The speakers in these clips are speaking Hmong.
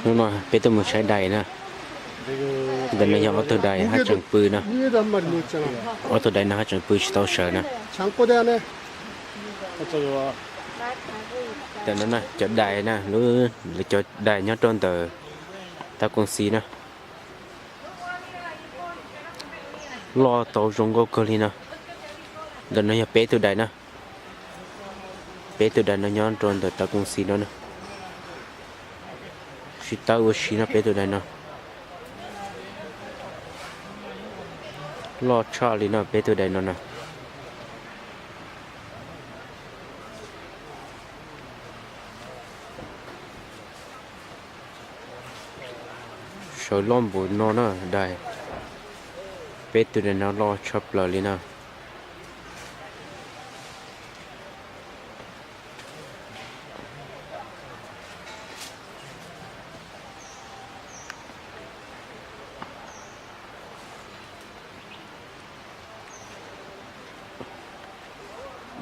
Hnub no peb tuaj mus saib dais na. Ntawm no yog ob tug dais haj tseem pw na. Ob tug dais no haj tseem pw tsis tau sawv na. Ntawm no na cov dais na, lub, lawv cov dais nyob rau ntawm tab kooj xi na. Loj tau zoo nkauj kawg li no. Ntawm no yog peb tug dais na. Peb tug dais no nyob rau ntawm tab kooj xi no na. Sib tawb ua si no peb tug dais no. Loj tshaj li no peb tug dais no na. Sawv loj npaum no na dais. Peb tug dais no loj tshaj plaws li na.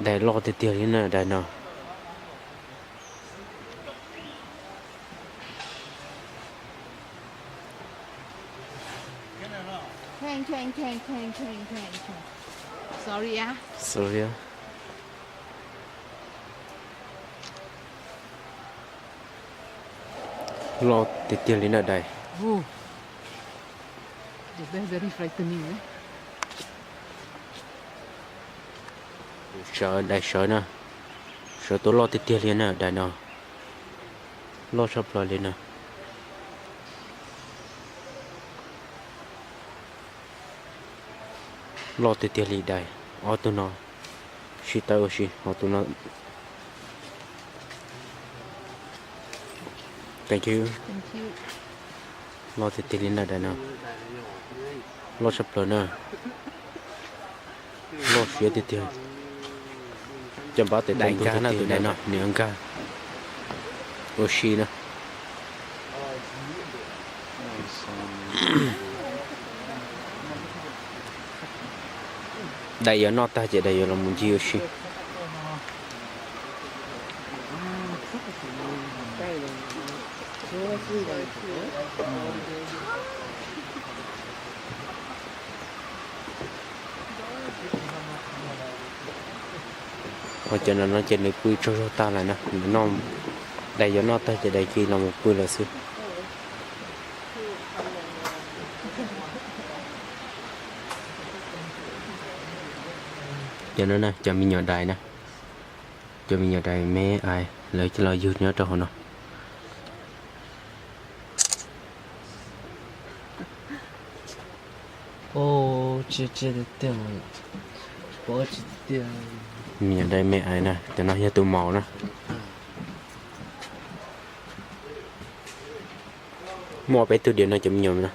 Dais loj tiag tiag li na dais no. Sorry. Loj tiag tiag li na dais. Sawv, dais sawv na. Sawv tau loj tiag tiag li na dais no. Loj tshaj plaws li na. Loj tiag tiag li dais. Ob tug no sib tawb ua si, ob tug no. Thank you. Loj tiag tiag li na dais no. Loj tshaj plaws na. Loj siab tiag tiag. Cov npab tes dais nkag na, tus dais no nws nkag ua si na. Dais yuav noj tag ces dais yuav los mus ncig ua si. Ho cov no no ces nws pw tsaug zog tag lawm na, nws noj, dais yuav noj tag ces dais cia los mus pw lawm xwb. Cov no na cov me nyuam dais na, cov me nyuam dais me ais lawv coj los yug nyob rau hauv no. Me nyuam dais me ais na, cov no yog tus maum na. Muaj peb tug diam no cov me nyuam no.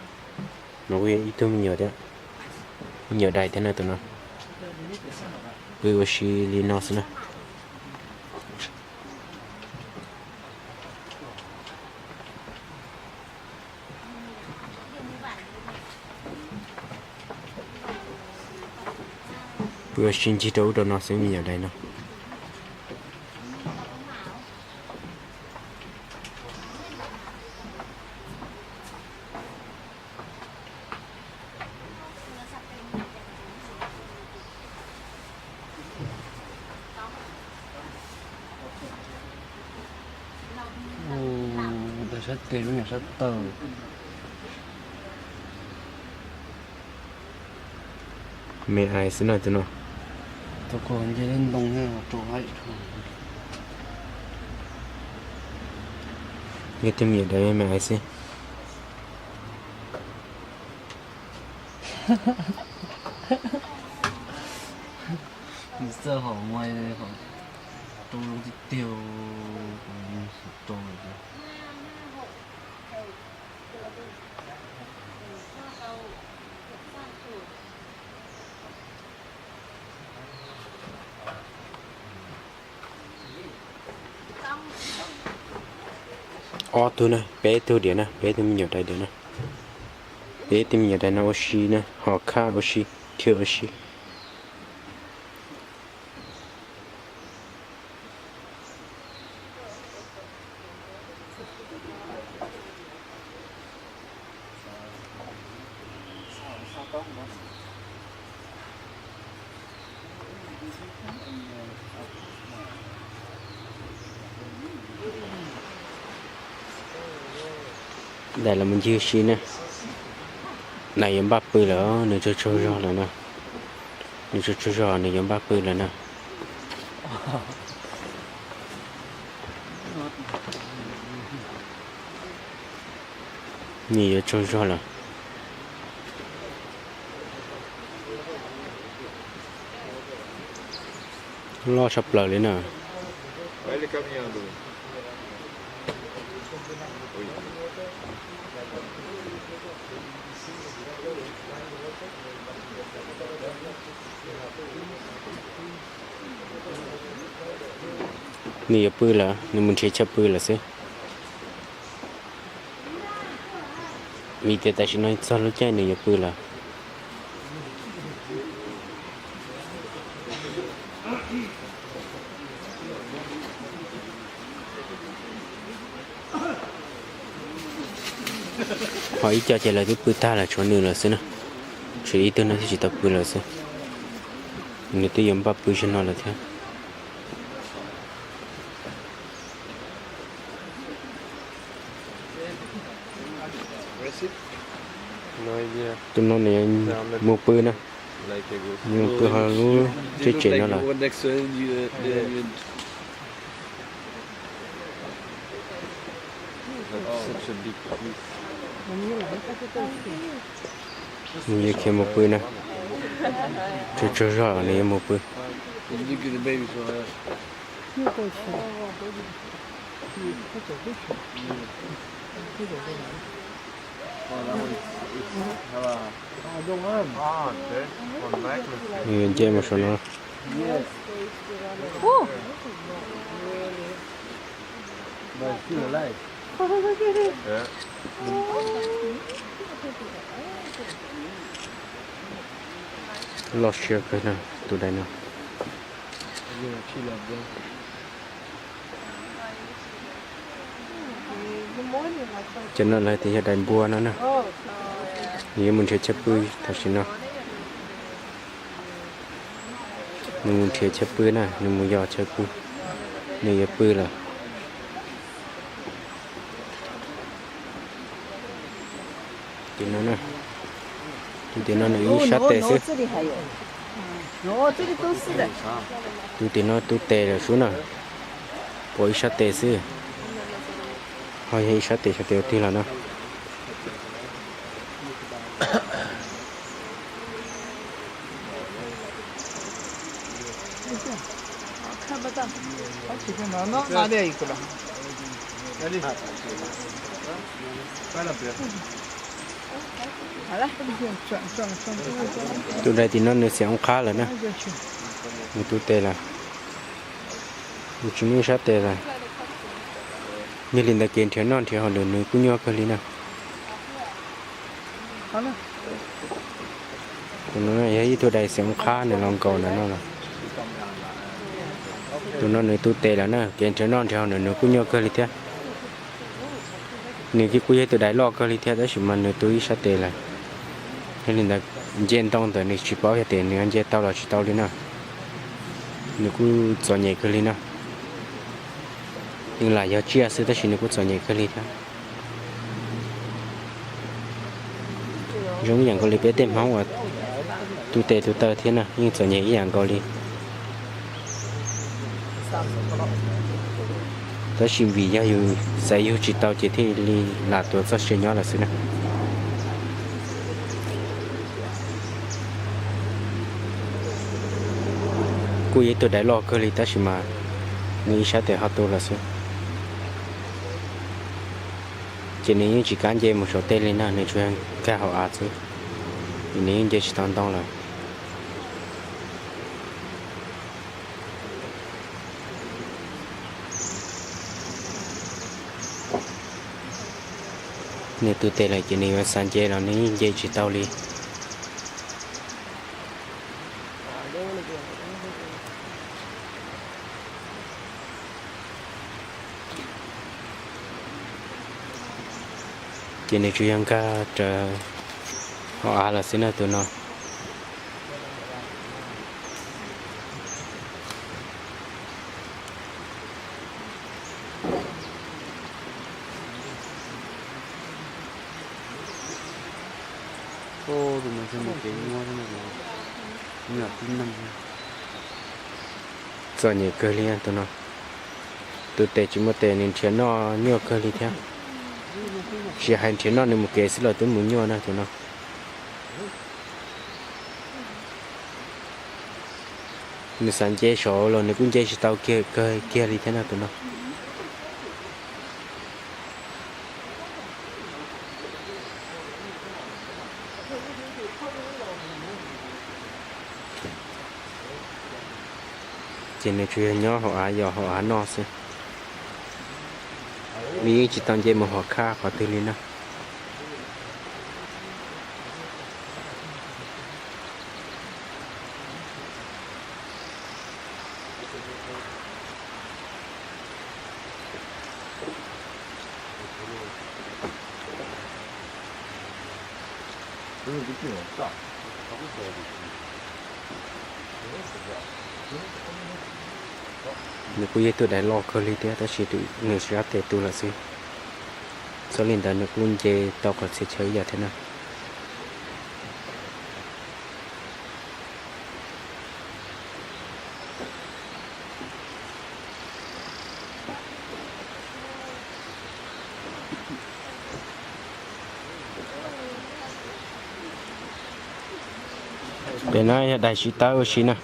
No kuj yog ib tug me nyuam thiab. Me nyuam dais thiab na tus no. Pw ua si li no xwb na. Pw ua si ncig rau ub rau no xwb me nyuam dais no. Dais sab tes lub nyuam sab taw. Me ais xwb na tus no. Tus ko nce lub ntoo rau haib. Yog tus me nyuam dais me ais xwb. Nws txawj hom mai hom rau zoo tiag tiag, rau lawm. Ob tug na, peb tug diam na, peb tug me nyuam dais diam na. Peb tug me nyuam dais no ua si na, ho khaj ua si, khw ua si. Daim los mus ncig si na. Daim yuav npaj pw lawm, nws tsaug tsaug zog lawm na. Nws tsaug tsaug zog, nws yuav npaj pw lawm na. Nws yuav tsaug zog lawm. Loj tshaj plaws li na. Nws yuav pw lawm, nws mus nrhiav chaw pw lawm xwb. Vim tias tam sim no txog lub caij nws yuav pw lawm. Ho ib co ces lawv twb pw tag lawm, tshuav nws lawm xwb na. Tshuav ib tug no thiaj tsis tau pw lawm xwb. Nws twb yuav npaj pw zaum no lawm thiab. Tus no nws mus pw na. Nws mus pw hauv lub tsev tsev no lawm. Nws yuav khiav mus pw na. Tsaug tsaug zog, nws yuav mus pw. Nws yuav nce mus saum no. Loj siab kawg na tus dais no. Cov no lawv tias yog dais npua no na. Nws yuav mus nrhiav chaw pw tam sim no. Nws mus nrhiav chaw pw na, nws mus yos chaw pw. Nws yuav pw lawm. Tim no, tim no nws ib sab tes xwb. Tus tim no tu tes lawm sub na. Pom ib sab tes xwb. Ho yog ib sab tes xyov tes ua twg los na. Tus dais tim no nws xiam oob qhab lawm na. Nws tu tes lawm. Nws tsis muaj ib sab tes lawm. Yog li ntawd kev nrhiav noj nrhiav haus ntawm nws kuj nyuaj kawg li na. Tus no yog ib tug dais xiam oob qhab nws los nkaum ntawm no lawm. Tus no nws tu tes lawm na, kev nrhiav noj nrhiav haus ntawm nws kuj nyuaj kawg li thiab. Nws kuj yog ib tug dais loj kawg li thiab tab sis mas nws tu ib sab tes lawm. Yog li ntawd nce ntoo ntawm nws tsis paub yog tias nws nce tau los tsis tau li na. Nws kuj txom nyem kawg li na. Yeej lam yog tsiaj xwb tab sis nws kuj txom nyem kawg li thiab. Zoo ib yam nkaus li peb tej Hmoob uas tu tes tu taw thiab na yeej txom nyem ib yam nkaus li. Tab sis vim yog yus xaiv yug tsis tau ces thiaj li lam tuav txoj sia nyob lawm xwb na. Kuj yog ib tug dais loj kawg li tab sis mas nws ib sab tes ho tu lawm xwb. Ces nws yeej tsis kam nce mus saum tej li na, nws tsuas nkag hauv av xwb. Nws yeej nce tsis tau ntoo lawm. Nws tu tes lawm ces nws yuav xav nce los nws yeej nce tsis tau li. Ces nws tsuas yog nkag raws Hauv av lawm xwb na tus no. Txom nyem kawg li tus no. Tus tes tsis muaj tes nws nrhiav noj nyuaj kawg li thiab. Tsis hais nrhiav noj nws mus kev xwb los twb mus nyuaj na tus no. Nws xav nce saud los nws kuj nce tsis tau kiag li thiab no tus no. Ces nws tsuas yog nyob hauv av yos hauv av noj xwb. Nws yeej tsis tau nce mus hauv khab qhov twg li na. Nws kuj yog ib tug dais loj kawg li thiab tab sis nws sab tes tu lawm xwb. Txhob li ntawd nws kuj nce tau qhov txhia chaw ib yam thiab na. Pem no yog dais sib tawb ua si na.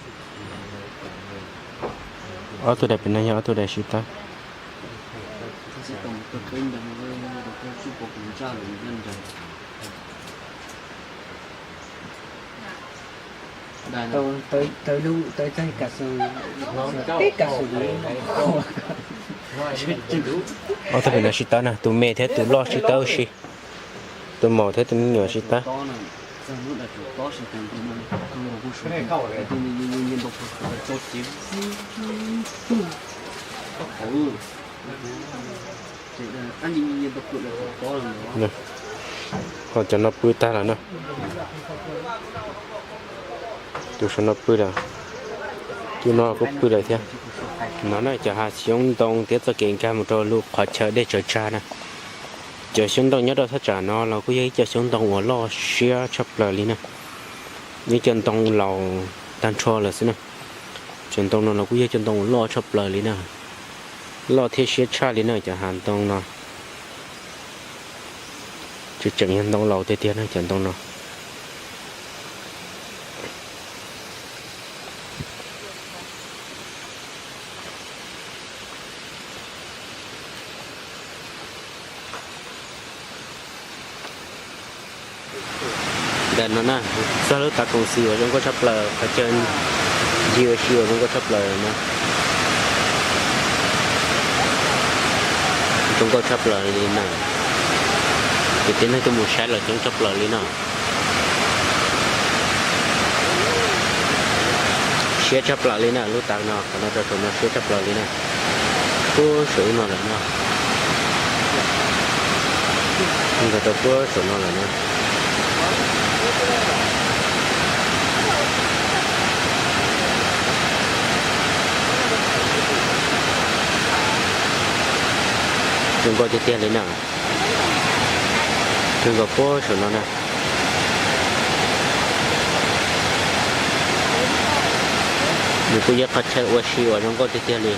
Ob tug dais pem no yog ob tug dais sib tawb. Ob tug pem no sib tawb na, tus me thiab tus loj sib tawb ua si. Tus maum thiab tus me nyuam sib tawb. Ho cov no pw tag lawm na. Tus saum no pw lawm. Tus no kuj pw lawm thiab. No na cov hav xyoob ntoo thiab txoj kev nkag mus rau lub qhov chaw dej tsaws tsag na. Cov xyoob ntoo nyob rau thaj tsam no los kuj yog ib co xyoob ntoo uas loj siab tshaj plaws li na. Ib co ntoo laus tag nrho lawm xwb na. Cov ntoo no los kuj yog cov ntoo uas loj tshaj plaws li na. Loj thiab siab tshaj li na cov hav ntoo no. Tseem tseem yog ntoo laus tiag tiag na cov ntoo no. Ntawm no na, txog lub tav koom xis uas zoo nkauj tshaj plaws, qhov chaw ncig ua si uas zoo nkauj tshaj plaws na. Zoo nkauj tshaj plaws li na. Ces tib neeg tuaj mus saib los coob tshaj plaws li na. Siab tshaj plaws li na, lub tav no qhov no rau saum no siab tshaj plaws li na. Puag saum no lawm no. Nkag rau puag saum no lawm no. Zoo nkauj tiag tiag li na. Zoo nkauj puag saum no na. Nws kuj yog qhov chaw ua si uas zoo nkauj tiag tiag li.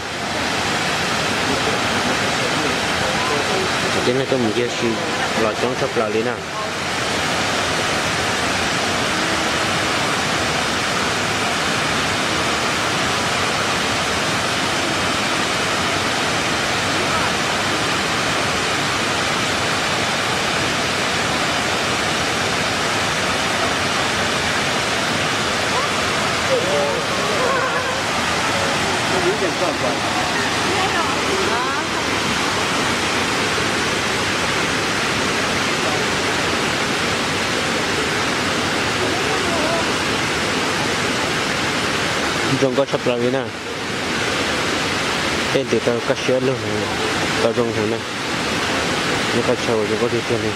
Tib neeg tuaj mus ncig ua si los coob tshaj plaws li na. Zoo nkauj tshaj plaws li na. Tej ntawd tau kaj siab lug, tau zoo heev na. Zoo nkauj tshaj, zoo nkauj tiag tiag li.